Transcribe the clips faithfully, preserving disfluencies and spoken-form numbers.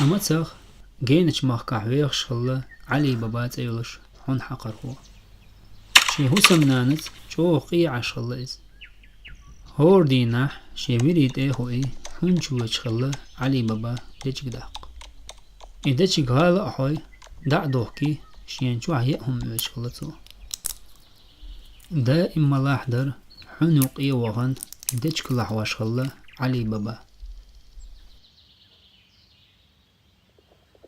Амма цхьа геначу махкахь вехаш хилла Ӏали-Баба цӀе йолуш хьун хьакхархо. Шен хӀусамнанаца чӀогӀа къен Ӏаш хилла иза. ХӀора дийнахь шен вирийн тӀе а хууш, хьун чу воьдуш хилла Ӏали-Баба дечиг даккха. И дечиг гӀала а хьой, дӀа а дохкий, шена чохь яа хӀума оьшуш хилла цо. Даим ма-лахь дара, хьун юккъе а вахана, дечиг лахьош хилла Ӏали-Баба.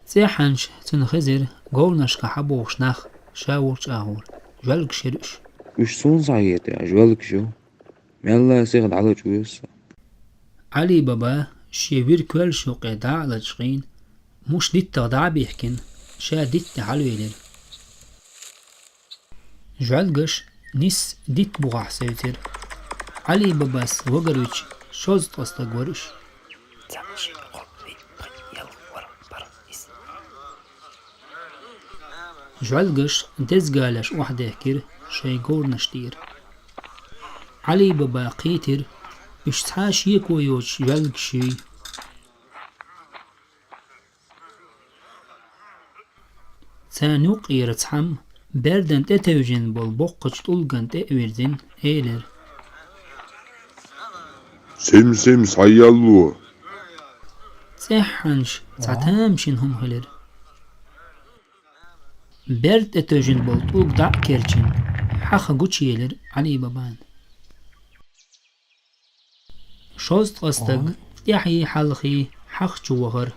ЦӀеххьана цунна хезира говрашка хьабогӀуш нах, ша волчу агӀор, жоьлгаш яра уьш. Уьш суна схьаэца, жоьлгаш ю. Мелла а сиха дӀалачкъо веза со. Ӏали-Баба шен вир коьллаш юккъе дӀа а лачкъийна, муш диттах дӀа а бихкина, ша дитта тӀе хьалавелира. Жоьлгаш нисса дитта бухахь севцира. Ӏали-Бабас вагарвича шовзткъа стаг вара уьш. Жоьлгаш деза галеш охьадехкира шайн говраш тӀера. Ӏали-Баба кхийтира, уьш цхьа а шеко йоцуш жоьлгаш юй. Царна юккъера цхьамма, бердан тӀетевжина болу боккхачу тӀулган тӀе а вирзина, элира: «Сим-сим, схьаелло!» ЦӀеххьана цхьа тамашийна хӀума хилира. Берда тӀетевжина болу тӀулг дӀа а керчина, хьаха гучуелира Ӏали-Бабана. Шовзткъа стаг тӀаьхьий-хьалхий хьаха чу вахара,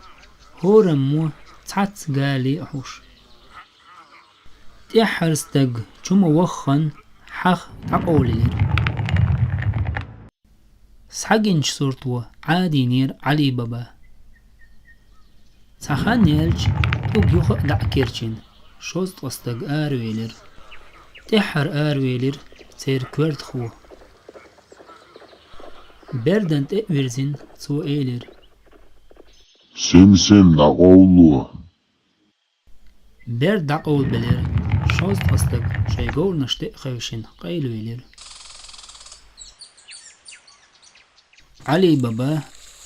хӀораммо цхьацца гали а хьош. ТӀаьххьара стаг чу ма-ваххана хьаха дӀакъовлаелира. Схьагинчу сурто Ӏадийнера Ӏали-Баба. Цхьа хан яьлча, тӀулг юха а дӀа а керчина, шовзткъа стаг аравелира. ТӀаьххьара аравелира церан коьртахо. Бердан тӀе а вирзина, цо элира: «Сим-сим, дӀакъовлало!» Берд дӀакъовлабелира, шовзткъа стаг шайн говраш тӀе а хевшина, къайлавелира. Ӏали-Баба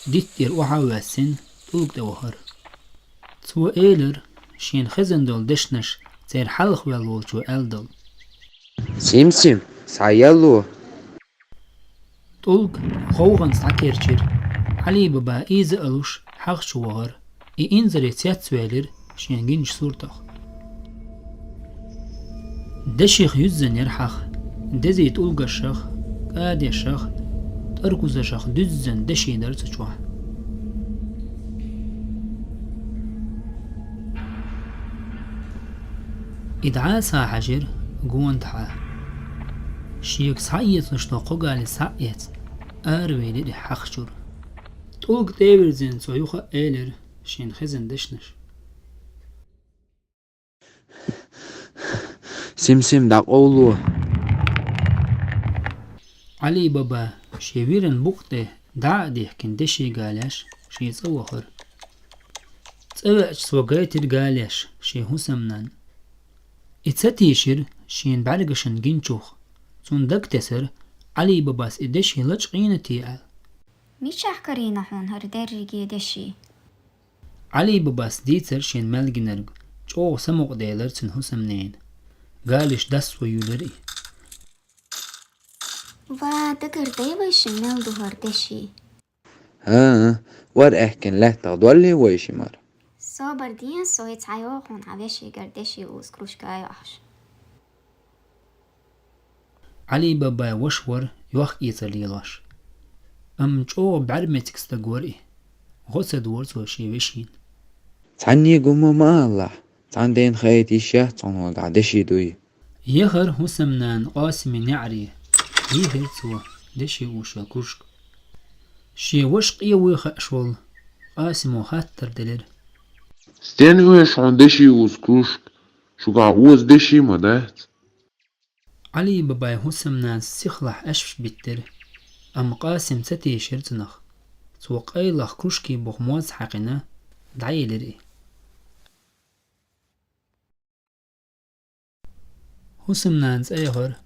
дитта тӀера охьа а воьссина, тӀулга тӀе вахара. Цо элира шена хезна долу дешнаш церан хьалха ваьлла волчо аьлла долу: «Сим-сим, схьаелло!» ТӀулг гӀовгӀанца дӀакерчира. Ӏали-Баба ийза а луш, хьаха чу вахара. И инзаре цецвелира шена гинчу суртах. Деших юьззина яра хьаха. Дезий тӀулгашах, кӀадешах, тӀаркузашах дуьззина деши дара цу чохь. И дӀаса хьаьжира гонахьа. Шега схьаэцалуш долу кхо гали схьа а эцна, аравелира и хьаха чуьра. ТӀулга тӀе а вирзина, цо юха а элира шена хезна дешнаш: «Сим-сим, дӀакъовлало!» Ӏали-Баба шен виран букъа тӀе дӀа а дихкина деши галеш шен цӀа вахара. ЦӀа веача, цо гайтира галеш шен хӀусамнанна. И ца тийшира шена бӀаьргашна гинчух. Цунна дагатесира, Ӏали-Бабас и деши лачкъийна те аьлла. «Мичахь карийна хьуна хӀара дерриге деши?» Ӏали-Бабас дийцира шена мел гинарг, чӀогӀа самукъаделира цуьнан хӀусамнена. Галеш дассо юьлира и. «Ва, дагардой вайшимма мел ду хӀара деши?» «ХӀан-хӀа, вара аьхкина лаьттах доллий вайшимма?» «Собар де, со и ца йоху хьуна хьан вешигара деши узу кружка а йохьуш». Ӏали-Бабай ваша вара йохкаэцар лелош. Амма чӀогӀа бӀаьрмециг стаг вара и. ГӀо ца дора цо шен вешина. «Цхьанне гума ма алалахь, цхьана дена хаийта йиш яц хьуна хӀокху деши дуй». Яхара хӀусамнана Къасиман неӀаре, дийхира цо деши узуш йолу кружка. Шен ваша къен вуй хууш волу Къасимо хаттар делира: «Стенна оьшу хьуна деши узу кружка? Шуьгахь оза деши ма дац». Ӏали-Бабай хӀусамнанас сихалахь аьшпаш биттира, амма Къасим ца тийшира цунах. Цо къайлах кружкин буха моз хьаькхина, дӀаелира и. ХӀусамнана цӀа яхара,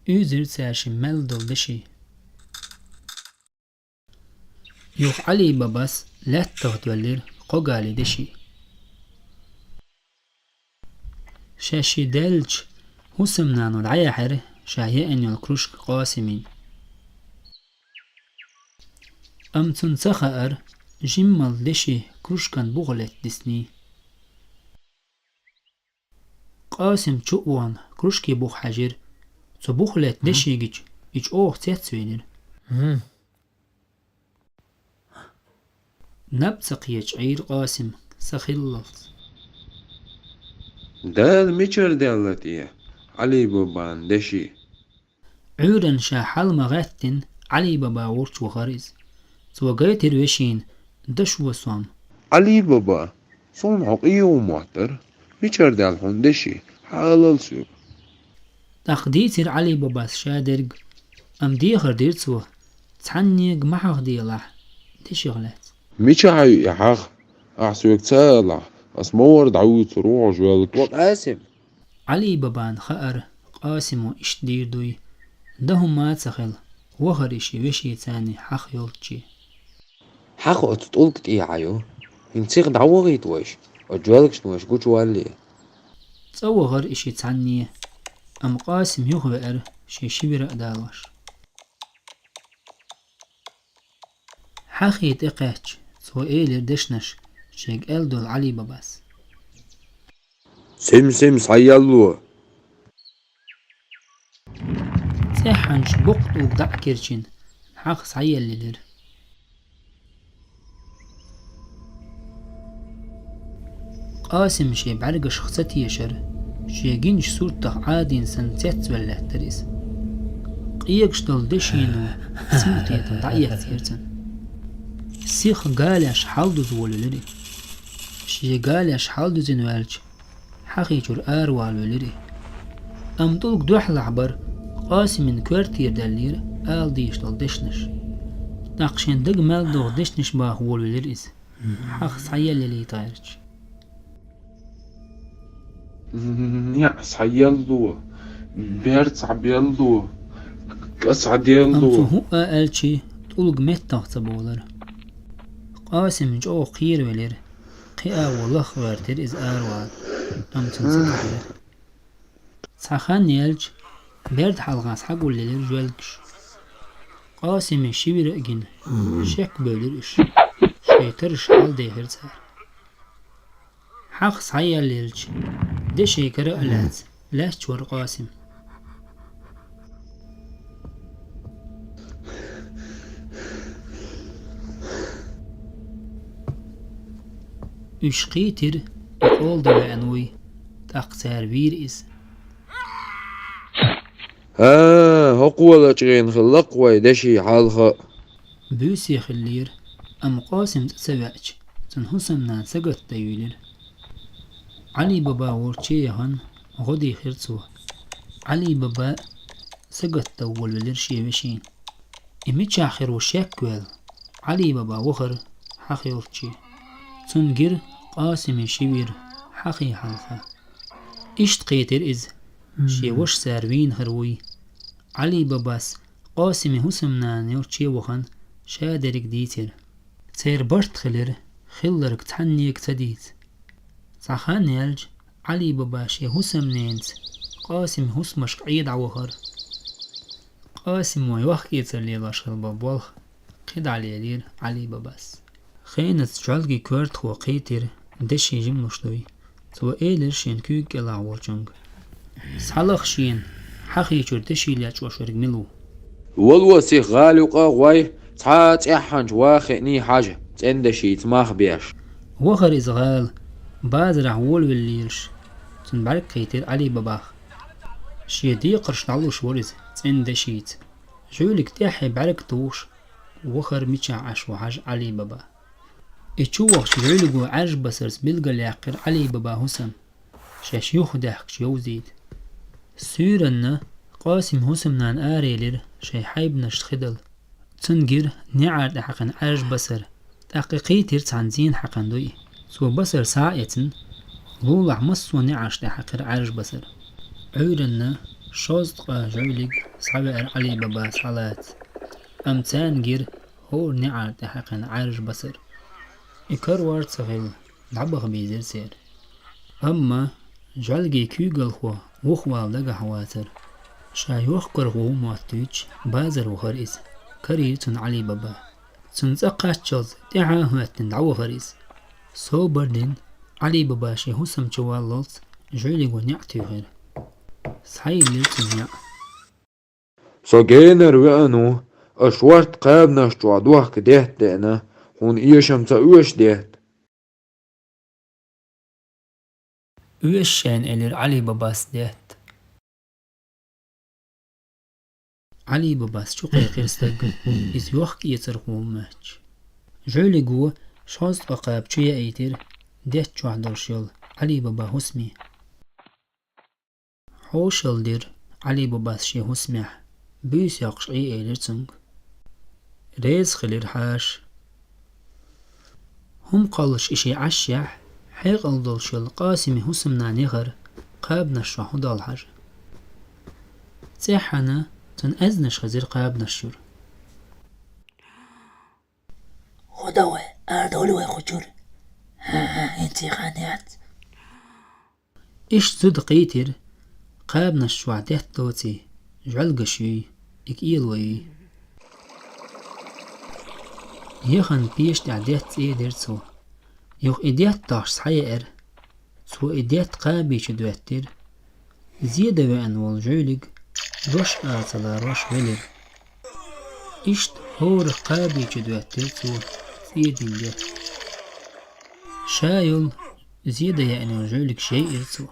уьйзира цаьршимма мел долу деши. Юха Ӏали-Бабас лаьттах доьллира кхо гали деши. Шаьш ши даьлча, хӀусамнано дӀаяхьира ша еана йолу кружка Къасимин. Амма цунна ца хаьара, жиммал деши кружкан буха летта дисний. Къасим чу а вахана, кружке буха хьаьжира. Цу буха летта деши гича, и чӀогӀа цецвелира. Наб ца кхеча Ӏийра Къасим, са хиллалц. Дала мичара даьлла те, Ӏали-Бабан деши? Ӏуьйранна ша хьала ма гӀаьттина, Ӏали-Баба волчу вахара иза. Цо гайтира вешина, дашо сом. Ӏали-Баба, суна хьо къийо моттара, мичара даьлла хьуна деши, хьалал соьга. ТӀаккха дийцира Ӏали-Бабас ша дерг, амма дехар дира цо, цхьаннега ма хьахделахь деших лаьцна. Мичахь ю и хьаха? Ахь соьга ца алахь, ас ма вара дӀавуьйцур ву хьо жоьлгаш. Ва Къасим! Ӏали-Бабана хаьара, Къасимо иштта дийр дуй. Дан хӀума а ца хилла, вахара и ши вешица цхьаьна хьаха йолччи. Хьаха оцу тӀулга тӀехьа ю. ХӀинца сиха дӀавахийта вайша, оцу жоьлгашна вайша гучувалле. ЦӀа вахара и ши цхьанне, амма Къасим юхавеара, шен ши вира а далош. Хьахе тӀекхаьчча, цо элира дешнаш, шега аьлла долу Ӏали-Бабас. Сим-сим, схьаелло! ЦӀеххьанчу боккха тӀулг дӀа а кирчина, хьаха схьаеллаелира. Къасим шен бӀаьргашха ца тешара, шен гиначу суртах Ӏадийна санна цецваьлла лаьттара иза. Къегаш долу дешино синкхетам дӀаэцнера цунна. Сиха галеш хьалдуза волавелира и. Шен галеш хьалдузина ваьлча, хьахийчуьра аравалавелира и. Амма тӀулг дуьхьалахь бара, Къасимин коьртера даьллера ала дийша долу дешнаш. ТӀаккха шен дага мел догӀу дешнаш баха волавелира иза. Хьаха схьаеллалийта гӀерташ. НеӀ схьаелло, бер схьабелло, кӀа схьаделло. Амма цо хӀуъа аьлчи, тӀулг меттах ца болара. Къасим чӀогӀа кхеравелира. Кхин а вон лаха гӀоьртира иза аравала, амма цунна ца тахара. Цхьа хан яьлча, берда хьалха схьагулъелира жоьлгаш. Къасиме ши вира а гина, шек бевлира уьш. Шайн тарраш хьалдехира цара. Хьаха схьаеллаелча, деши кара а лаьцна, лаьтташ вара Къасим. Уьш кхийтира, и къола дан веана вуй, тӀаккха цара вийра иза. ХӀа, хӀокхо лачкъийна хилла-кх вай деши хьалха. Буьйса хиллера, амма Къасим цӀа ца веача, цуьнан хӀусамнана сагатдан юьйлира. Ӏали-Баба волчу чу яхана, гӀо дийхира цо. Ӏали-Баба сагатдан волавелира шен вешина. И мичахь хир ву шек ваьлла, Ӏали-Баба вахара хьаха йолччи. Цунна гира Къасиме ши вира хьахе хьалха. Иштта кхийтира иза, шен ваша цара вийна хир вуй. Ӏали-Бабас Къасиме хӀусамнана йолччу чу вахана, ша дерриг дийцира. Церан барт хилира, хилларг цхьаннега ца дийца. Цхьа хан яьлча, Ӏали-Баба шен хӀусамненаца Къасиме хӀусамашка Ӏе дӀавахара. Къасимо йохк-эцар лелош хилла болу болх кхидӀа лелийра Ӏали-Бабас. Хенаца жоьлгийн коьртахо кхийтира, деши жима луш дуй. Цо элира шен куьйга кӀелахь волчуьнга: «Схьалаха шена, хьахийчуьра деши лечкъош верг мила ву?» «Вало сиха гӀала юкъа а гӀой, цхьа а цӀеххьанчу ваха хиъний хьажа, цӀена дешица мах беш». Вахара иза гӀала, базарахь волавелла лелаш, цунна бӀаьрг кхийтира Ӏали-Бабах. Шен декхарш дӀалуш вара иза цӀена дешица. Жуьлиг тӀаьххье бӀаьрг тухуш, вахара мичахь Ӏаш ву хьажа Ӏали-Баба. И чу вахча жуьлиго Ӏаьржа басарца билгалъяьккхира Ӏали-Баба хӀусам, шаьш юхадаьхкича йовзийта. Суьйранна Къасим хӀусамнана араелира шайн хьайбанашца хи дала. Цунна гира неӀар тӀе хьаькхина Ӏаьржа басар, тӀаккха кхийтира цхьана зийна хьаькхина дуй. Цо басар схьа а эцна, лулахь массо а неӀарш тӀе хьаькхира Ӏаьржа басар. Ӏуьйранна шовзткъа жуьлиг схьавеара Ӏали-Баба схьалаца. Амма царна гира хӀора неӀар тӀе хьаькхина Ӏаьржа басар. И каравар ца хилла, дӀабаха безира церан. Амма жӀалгий куьйгалхо вухавала дагахь вацара. Ша йохкархо ву моттуьйтуш, базар вахара иза. Карийра цунна Ӏали-Баба. Цунна цӀа кхаччалц тӀаьхьа а хӀоьттина дӀавахара иза. Собар дина, Ӏали-Баба шен хӀусам чу валлалц жӀуьлиго неӀ туьйхира. Схьайиллира цунна неӀ. Со генара веана ву, аша ворта кхабанаш чохь дохка детта деана, хьуна эшам ца оьшу детта. Оьшу шена, элира Ӏали-Бабас детта. Ӏали-Бабас чукхайкхира стаг, иза йохка-эцархо ву моьттуш. ЖӀуьлиго шозза ткъа кхаба чу яийтира детта чохь долуш йолу Ӏали-Баба хӀусаме. Хьошалла дира Ӏали-Бабас шен хӀусамехь, буьйса йоккхуш Ӏе элира цуьнга. Реза хилира хьаша. ХӀума кхоллуш и шен Ӏашшехь, хьекъал долуш йолу Къасими хӀусамнана яхара кхабанаш чохь хӀун долу хьажа. ЦӀеххьана цунна аьзнаш хезира кхабанаш чуьра. «ХӀун дан вай, арадовлий вай кху чуьра? ХӀан-хӀа, хӀинца хан яц». Иштта зуда кхийтира, кхабанаш чохь детта доций, жӀоьлгаш юй, и кӀело юй. Яхана пеша тӀехь детта цӀедира цо. Юха и детта дохьуш схьаеара. Цо и детта кхаби чу доьттира. Зеда веана волу жӀуьлиг дош ала ца ларош велира. Иштта хӀора кхаби чу доьттира цо цӀедина детта. Ша йолу зеда яьӀна йолу жӀуьлиг шайира цо.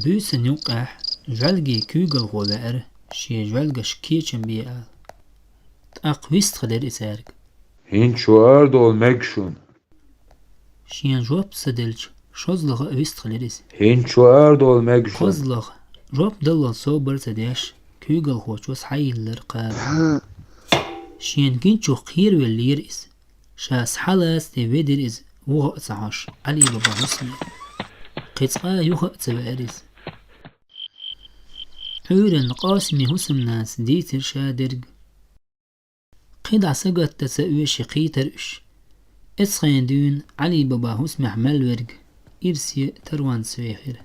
Буьйсанна юккъехь жӀоьлгий куьйгалхо веара, шен жӀоьлгаш кечам бе ала. ТӀаккха вистхилира и цаьрга. «ХӀинца шу арадовла мега шуна». Шена жоп ца делча, шозлагӀа а вистхилира иза. «ХӀинца шу арадовла мега шуна». КхозлагӀа, жоп даллал собар а ца деш, куьйгалхочо схьайиллира кхаба. Шена гинчух кхеравеллера иза. Ша схьалаца тӀе ведира иза, вуха а ца хьош, Ӏали-Баба хӀусаме. Кхин цкъа а юха а ца веара иза. Ӏуьйранна Къасими хӀусамнанас дийцира ша дерг. КхидӀа сагатдан ца оьший кхийтира уьш. Эцхена дуьйна Ӏали-Баба хӀусамехь мел верг ирсе тарванца вехира.